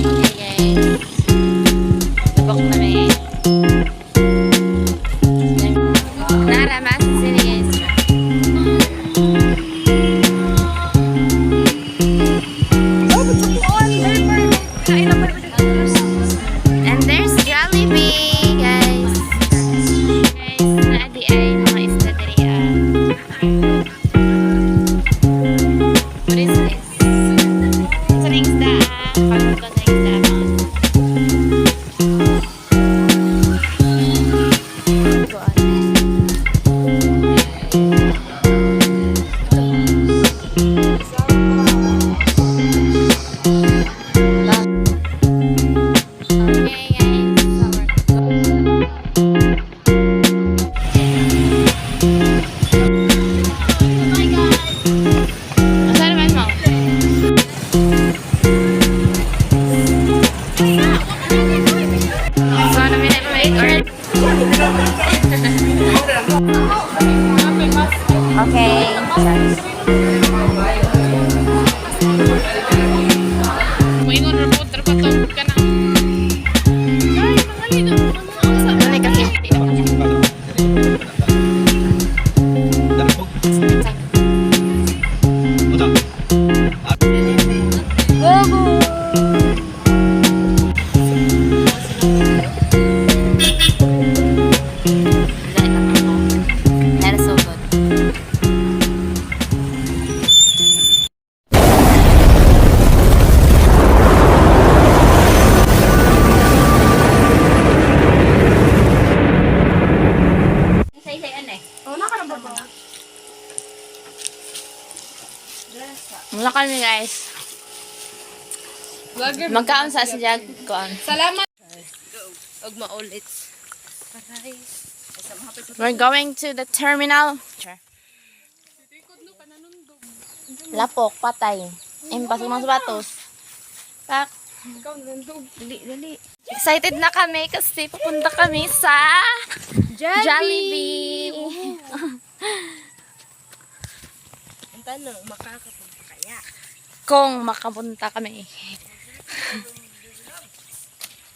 Okay guys. Tabok na may. Nara, Maasin City, guys. And there's Jollibee, guys. Guys, naa diay mga isda diri ah. What is this? Sa ning isda ah. Kalimutan sa isda mga. Kuan. Okay guys, so we're Oh my God! Asa naman mo? So, ano may nagmalik or? Okay. Moingon reporter pa to ka na. Ay, mga lido. Ano kasi? Gogo! That is so good. Mula kami, guys. Vlogger. Magkaon sa siyag kuan. Salamat. Og maulit. We're going to the terminal. Sure. Lapok, patay. Impas mga sapatos. Pak. Ikaw nandog. Dali, dali. Excited na kami kasi pupunta kami sa Jollibee. Ang tanong, makakapunta kaya? Kung makapunta kami.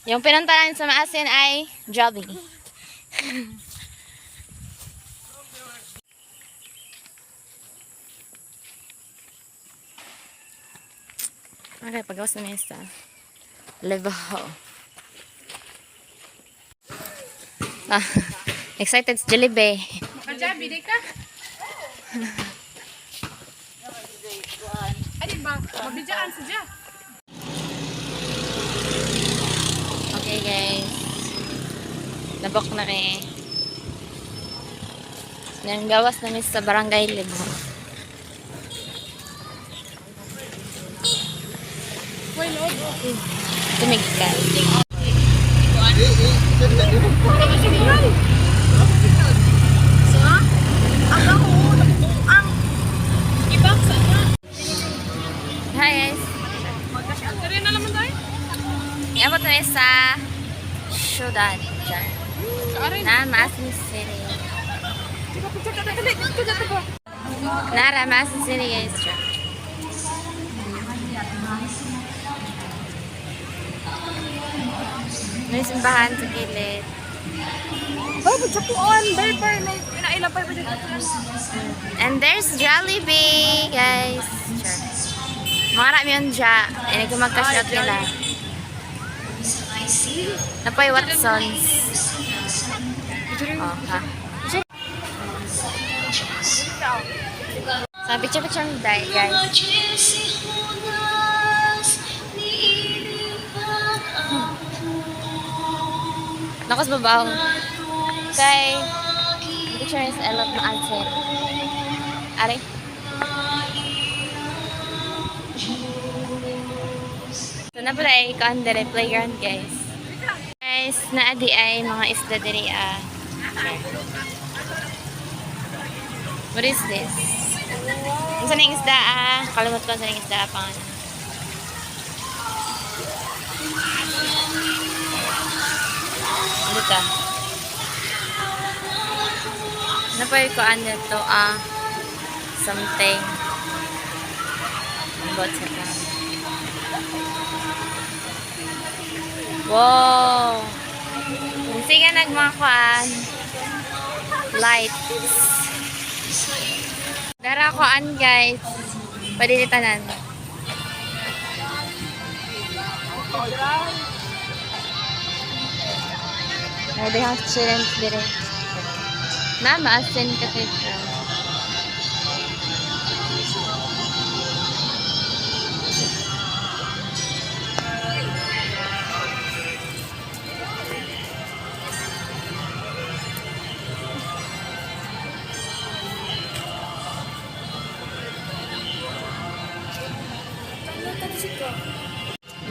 Yung pinunta namin sa Maasin ay Jollibee. Okay, pagawas na sa Lebaho. Ah, excited sa Jollibee. Makajabi, di ka? Ay, di ba? Mabidyaan sa dya. Okay guys. Nabok na kami. Nang gawas namin sa Barangay Libo. Tumig ka. Hi guys. Dari na naman tayo. Iabot na sa syudad. Char. Kaarin. Na Maasin City. Nara, Maasin City, guys. Char. May simbahan sa gilid. Oh, pagsapuan. Berber. Inailapay pa dito. And there's Jollibee, guys. Sure. Mga rami yun siya. Ay, nagkumagka-shot nila. Napoy Watsons. Oh, ha? Sa picture-picture mo dahil, guys. Nakos babaw. Kay, picture is I love Maasin. Ari. So na pala ay ikaw dire playground, guys. Guys, naadi ay mga isda diri ah. Sure. What is this? Unsa ning isda ah? Kalimot ko sa ning isda pangalan. Ano ta? Napay ko ano to ah something. Ambot sa ka. Wow! Sige nagmakuan. Lights. Dara koan guys. Padilitanan. May dihang students dire. Na maasin cathedral.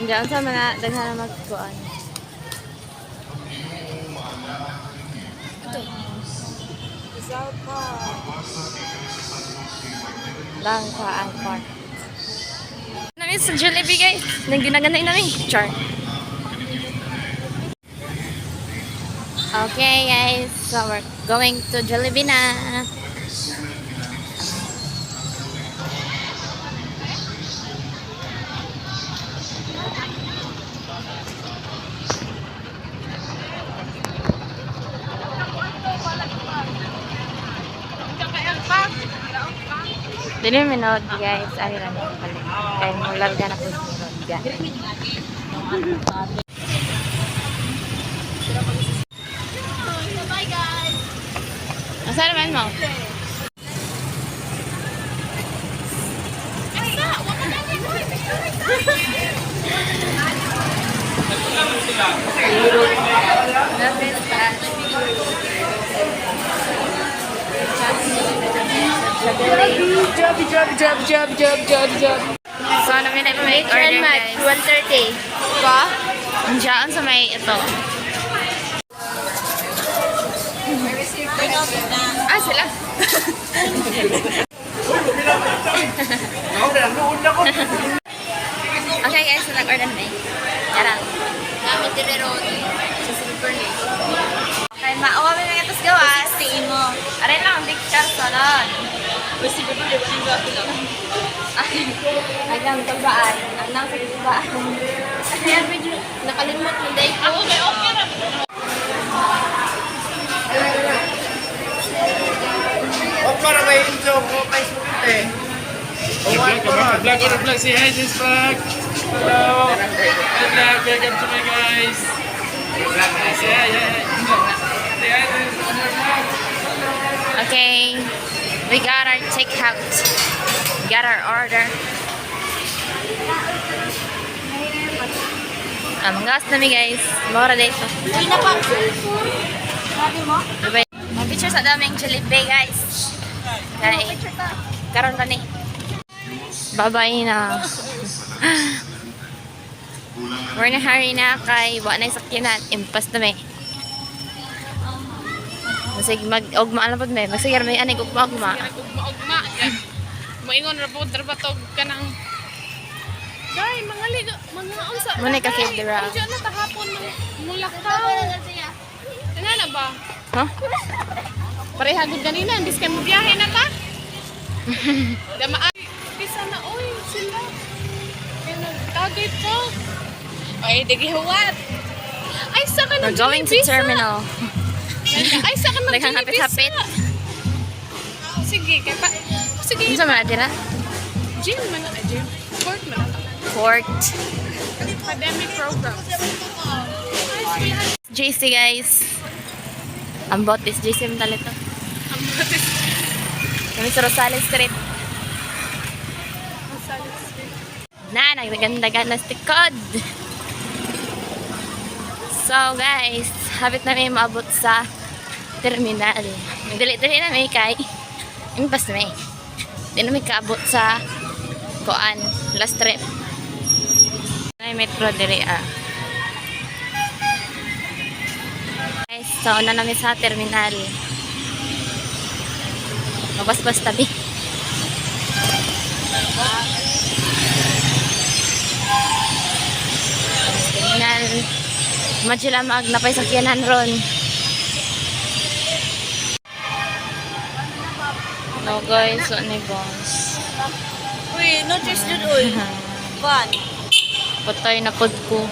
Diyan sa mga daghan na magkuan. Lang kuan park. Nami sa Jollibee guys. Nagdinaganay nami. Char. Okay guys, so we're going to Jollibee na. Dili minood guys, ari lang yung palit. Kaya mo larga na po minood guys. Bye guys. Asa naman mo? Job, job, job, job, job, job, job. So, namin na make order guys. 1:30. Ba? Diyan sa may ito. Ah, sila. Okay guys, so nag-order na eh. Tara. Gamit dire ron sa Silver Lake. Okay, mauwa may mga tas gawas. Tingin mo. Aray lang, big char salon. Uy, si Bebe, di ba yung gabi lang? Ay, ang tagbaan. Ang nang sa tagbaan. Kaya medyo nakalimot mo dahil. Ako kay okay ra. O para may injo ko kay sukite. Vlog, vlog, vlog, vlog. Say hi, this vlog. Hello. Hi, vlog. Welcome to my guys. Say hi, hi, hi. Say hi, this vlog. Okay, we got our takeout. We got our order. Ah, manggas na mi guys. Mora dito. Uy, napa. Sabi mo? Bye. Mga picture sa daming Jollibee guys. Kay karon pa ni. Bye-bye na. We're na hurry na kay wa na sakyanan. Impas na may. Masig mag ugma lang pud may. Magsige ra may anig ugma ugma. Ugma-ugma. Moingon ra po trabatog ka ng Day, mga ligo, mga unsa. Muna ka save the rock. Diyan na tahapon mulakaw. Ano na ba? Huh? Pareha gud ganina, imbis kay mo biyahe na ta. Dama ay, kisa na oy sila. Kay nagtagay po. Ay, digi huwat. Ay, sa ka We're going to terminal. Ay, sa ka Daghang hapit-hapit. Sige, kay pa. Sige, Unsa man adira? gym man na gym. Court man na. Court. Academic program. Ay, eskwelahan. JC guys. Ang bot is JC man talito. Ang batis. Kami sa Rosales Street. Na, nagdagandagan na sa tikod. So guys, habit namin maabot sa terminal. Nagdali-dali na may kay. Impas na may. Di na may kaabot sa kuan, last trip. Ay, metro diri ah. Guys, so una namin sa terminal. Mabasbas tabi. Imagine mag napay sakyanan ron. No guys, so ni boss. Uy, no choice dun, uy. Van. Patay na pod ko.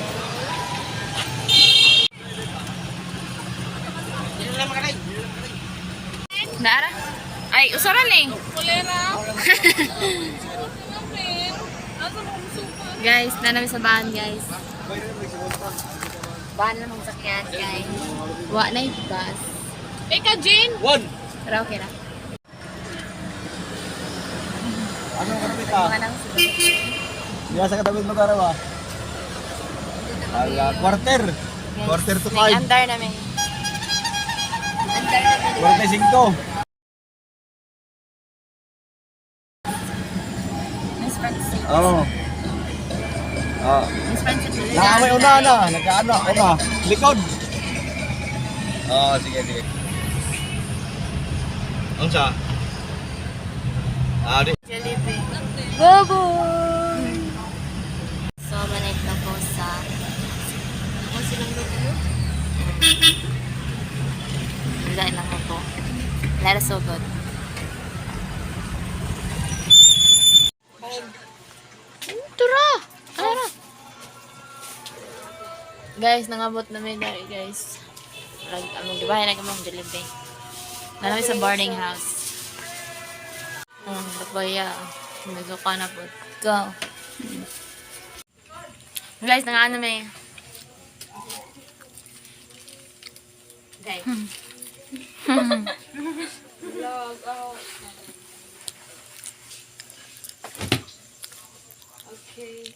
Naara? Ay, usara ning. Kolera. Guys, na namin sa bahan, guys. Bahan na mong sakyan, guys. Wa na yung bus. Eka, Jane. One. Pero okay na. Ano ka namin ka? Mga nang Diya sa katabit mo karaw ah. Ala, quarter. Quarter to five. Andar namin. Andar namin. Quarter cinco. Miss Francis. Oo. Ah. Miss Francis. Nakamay una na. Nagkaano, una. Likod. Oo, sige, sige. Unsa? Ah, di. Jollibee. Bye-bye! So, manit na po sa. Ako silang luto. Wala lang ako. Wala so good. Tara! Tara! Guys, nangabot na may dari, guys. Rag, among gibahay na kamong Jollibee. Na namin sa boarding house. Papaya. Nagsuka na po. Go. Guys, nangaano may. Guys. Vlog, oh. Okay.